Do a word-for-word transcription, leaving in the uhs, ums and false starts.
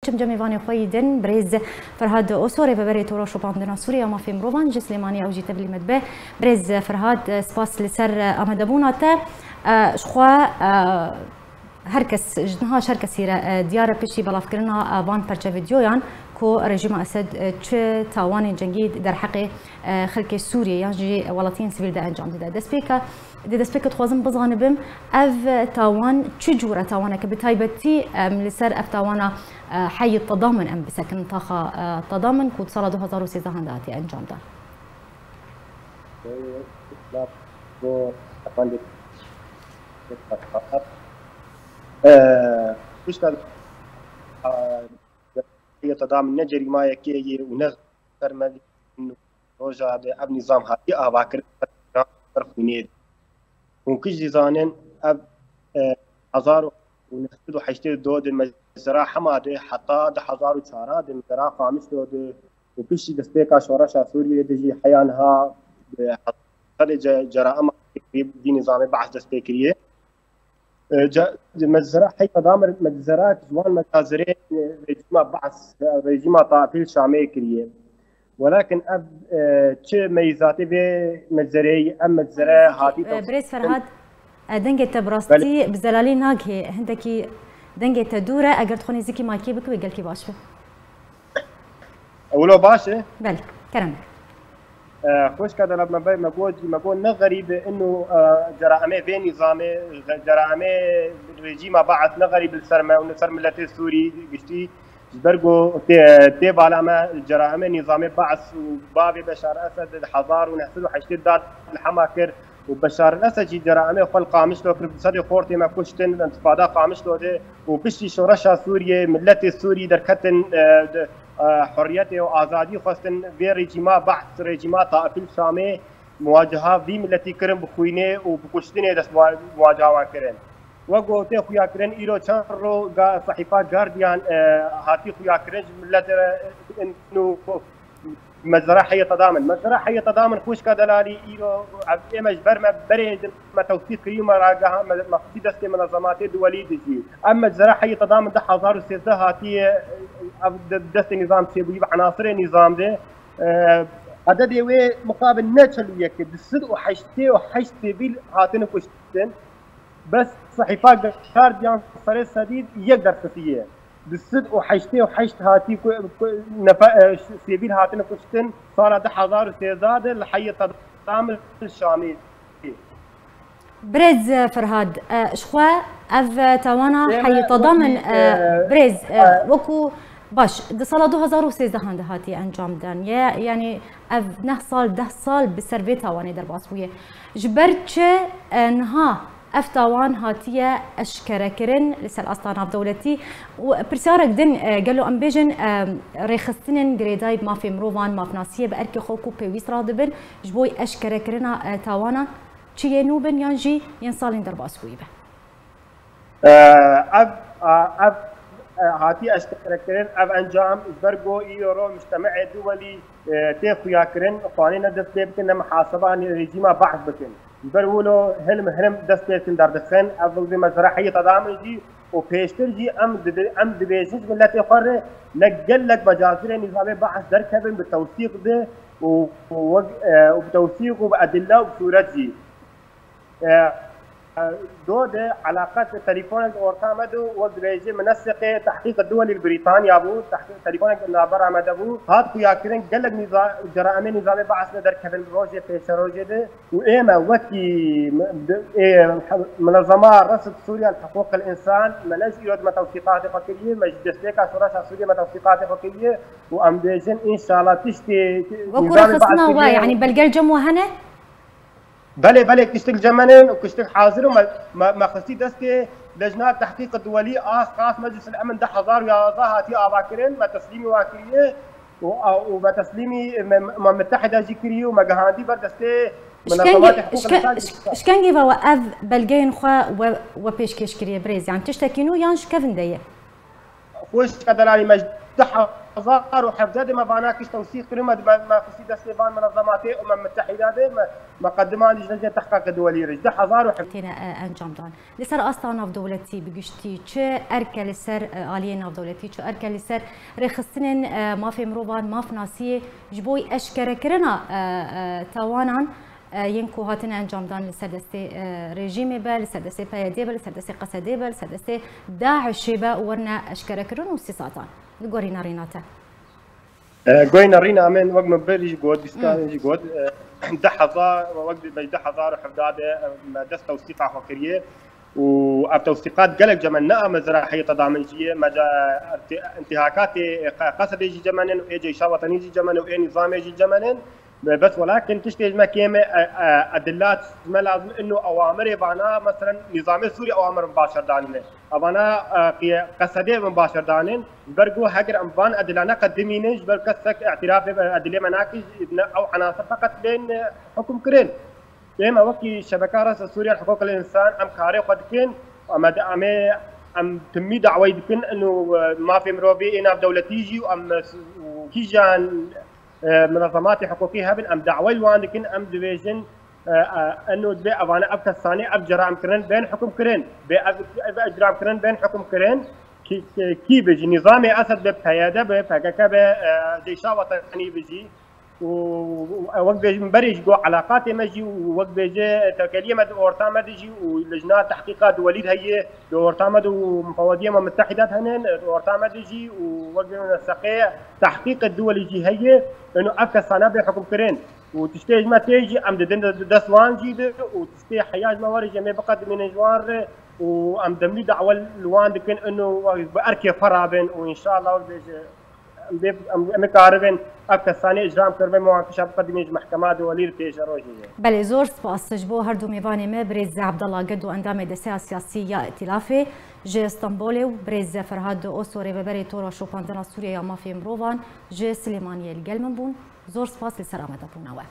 Cem cem mêvanê xwe yî din, birêz Ferhad Oso, rêveberê Tora Şopandina Sûrê ya Mafê Mirovan ji Silêmaniyê ew jî tevlî me dibe. Birêz Ferhad, spas li ser amadebûna te. Ji xwe, her kes, ji niha ji her kesî re diyar e, piştî belavkirina van perçe vîdyoyan ku rejîma Esed çi tawanên cengî derheqê xelkê Sûriyê yan jî welatiyên sivîl de encam dide. Destpêka Di destpêkê dixwazim bizanibim, ev tawan çi cûre tawanek e? Bi taybetî, em, li ser ev tawana, e, Heyî Tedamin em bisekinin, taxa, e, Tedamin ku di sala du hazar û sêzdehan de hatiye encamdan. Pişta, e, Heyî Tedamin ne cerîmayekê ye û ne ser me roja de ev nîzam hatiye avakirin ser xwînê de. Hûn kiş jî zanin ev, e, hezar û neh sed û heştê û du de mezra Hema de heta du hezar û çar de mezra Qamişlo de û piştî destpêka şoreşa Sûriyê de jî heya niha bi sedê ce-, ceraima vî nîzamê Be'es dest pê kiriye. E, ca-, mezra Heyî Tedamin, mezra ji wan mezazirê, e, rejîma Be'es, e, rejîma Taifil Şamê kiriye. Welakin ev, e, çi meyzatê vê mezereyê, ev mezere hatî E, tefsîr Birêz Ferhad, e, dengê te bi rastî Belê. bi zelalî nagihê, hindekî dengê te dûr e, eger tu xwe nêzîkî maykê bikî, wê gelkî baş be. Wilo baş e? Belê, kerem. E, xwişka delal me be, me got, me got ne xerîb e, inu, e, ceraemê vê nîzamê, ceraemê rejîma Be'es ne xerîb li ser me û li ser miletê Sûrî giştî, ji ber ku tê, tê bala me ceraemê nîzamê Be'es û bavê Beşar Esed di hezar û neh sed û heştê de li Hema kir. û Beşar el-Esed jî ceraemê xwe li Qamişlo kir, bi sedê xortê me kuştin, li întifada Qamişlo de û piştî şoreşa Sûriyê, miletê Sûrî derketin, e, di, e, hurriyetê û azadî xwestin, vê rejîma Be'es, rejîma Taifil Şamê muwaceha vî miletî kirin bi xwînê û bi kuştinê dest muwa-, muwaceha wan kirin. Wek ku tê xuyakirin, îro çend ro ga-, sehîfa Guardian, e, hatî xuyakirin ji miletê re, e, û Mezra Heyê Tedamin. Mezra Heyê Tedamin xwişka delalî îro ev ê me ji ber me berê me tewsîf kirî me rageha me, me xistî destê minezematê duwelî dijî. Em Mezra Heyê Tedamin du hezar û sêzdeh hatiye, ev de-, destê nîzam çêbûyî bi enasirê nîzam de, e, ededê wê muqabil ne çil û yek e, du sed û heştê û heşt sivîl hatine kuştin. Bes sehîfa Guardian serê sedî yek derxisiye. Du sed û heştê û heşt hatî ku, ku nefe-, e, sivîl hatine kuştin, sala du hezar û sêzdeh de li Heyê Tedamin Şamî. Birêz Ferhad, e, ji xwe ev tawana Ê me Heyê Tedamin, wekî, e, e, birêz, e, e, wekû, baş, di sala du hezar û sêzdehan de hatiye encam dan. Ye, yanî ev neh sal, deh sal bi ser vê tawanê derbas bûye. Ji ber çi, e, niha ev tawan hatiye eşkerekirin li ser asta navdewletî û pirsiyarek din, e, gelo em bêjin, e, rêxistinên girêdayî bi mafê mirovan, mafnasiyê bi erkê xwe ku pêwîst radibin ji bo eşkerekirina, e, tawanan çi yê nû bin yan jî yên salên derbas bûyî be? E, ev, a, ev, e, hatî eşkerekirin, ev encam ji ber ku îro mujtemeê duwelî, e, tê xuyakirin, xwanê ne dest pê bikin, ne mihaseba rejîma Be'es bikin. Ji ber wilo hilm hilm dest pê dikin derdixin, ev vê mezra Heyê Tedamin jî û pêştir jî em dibi-, em dibêjin ji miletê xwe re ne gelek mecazirê nîzamê Be'es derkevin bi tewsîq de û, û wek, e, û bi tewsîq û bi edilla û bi sûret jî. E, e, do de eleqet telefonek orta me do, wek dibêje mineseqê tehqîq duwelî li Brîtanya bû, tehqîq telefonek navbera me de bû. Hat xuyakirin gelek nîza-, ceraemê nîzamê Be'es ne derkevin rojê pêşerojê de û ê me wekî m-, d-, ê, minezema Resd Sûriya li Hiqûqil Însan, me ne ji îro di me tewsîqatê xwe kiriye, me ji destpêka şoreşa Sûriyê me tewsîqatê xwe kiriye û em bêjin înşallah tiştê Wekû nîzamê rêxistina Be'es we, kiriye. Yanî belge li cem we hene? Belê, belê, kuştik cemenin û kuştik hazir û me, me, me xistî destê Lejna Tehqîq Duwelî a xas Meclis el Emin du hezar û yazdeh hatiye avakirin, me teslîmî wan kiriye û, û me teslîmî me, me Mitehîda jî kiriye û me gihandî ber destê Ji kengî, minezematê ji hiqûqê ke-, insan ji, ji kengî ve we ev belgeyên xwe we, we pêşkêş kiriye birêz? Yan tiştekî nû yan ji kevin de ye? Xwişka delalî me ji du hezar hezar û hevdeh de me vana kiş tewsîq kirin, me, me, me xistî destê van menezematê Umem Mitehîda de, me, me qediman ji lejnê tehqîqê duwelî re. Ji du hezar û hevdeh. Têne, e, encamdan. Li ser asta navdewletî bi giştî çi erke li ser, e, aliyê navdewletî, çi erke li ser rêxistinên, e, mafê mirovan, mafnasiyê ji bo eşkerekirina, e, e, tawanan, e, yên ku hatine encamdan li ser destê, e, rejîmê be, li ser destê P Y D be, li ser destê Qesedê be, li ser destê DAIŞê be û werine eşkerekirin û sîsatan. Li gorî nerîna te. E, Goyna rîna min wek min berî jî got, bîskanên jî got, e, du hezar, wek di, du hezar û hevdeh de, e, me dest tewsîqa xwe kiriye û ev tewsîqat gelek cemen ne a mezra heyeta da min jî ye, me ca, e, intihakatê, e, qe-, Qesedê jî cemenin û ê ceyşa wetenî jî cemenin û ê nîzamê jî cemenin. Be-, bes welakin tiştê ji me kêm e, e, e, edilat ji me lazim ino ewamirê vana, meselen, nîzamê Sûrî ewamir min başer danine. Evana, e, qiye-, Qesedê min başer danin. Ji ber ku heger em van edila neqedimînin, ji ber kesek îtirafê bi edilê me nake, ji ne ew enaser feqet bên, e, hukm kirin. Ê me wekî Şebeka Rasa Sûriya Hiqûqil Însan em karê xwe dikin, em, em ê, em timî dawayî dikin, ino, e, mafê mirovî ê navdewletî jî û em, e, û hîjan, e, minezematê hiqûqî hebin, em dawayî li wan dikin, em dibêjin, e, e, eno dibê evane ev kesanê, ev ceram kirin, bên hukm kirin, bê ev, ev icram kirin, bên hukm kirin. Kî, kî, kî bijî, nîzamê Esed be, P Y D be, P K K be, e, Ceyşa Wetenî bijî. Û, û wek bêjim berê jî got elaqatê me jî û wek bêje tekeliyê me di orta me de jî û lijna tehqîqa duwelî de heye, di orta me de û mufewediyê me mitehîdat hene, di orta me de jî û wek bêjim seqê tehqîqê duwelî jî heye, eno ev kesana bê hukm kirin. Û tiştê ji me tê jî em didin de dest wan jî de û tiştê heya ji me were jî em ê biqedimînin ji wan re û em demlî dawe li wan dikin eno bi erkê xwe rabin û înşallah wek bêje em bê, em, em ê karibin ev kesanê icram kiribin, me wan kişa biqedimînin ji mehkema duwelî li pêşerojê ye. Belê, zor spas ji bo her du mêvanê me, birêz Abdallah Gedo, endamê Desteya Siyasî ya Îtîlafê ji Stenbolê û birêz Ferhad Oso, rêveberê Tora Şopandina Sûriye ya Mafê Mirovan ji Silêmaniyê li gel min bûn. Zor spas li ser amadebûna we.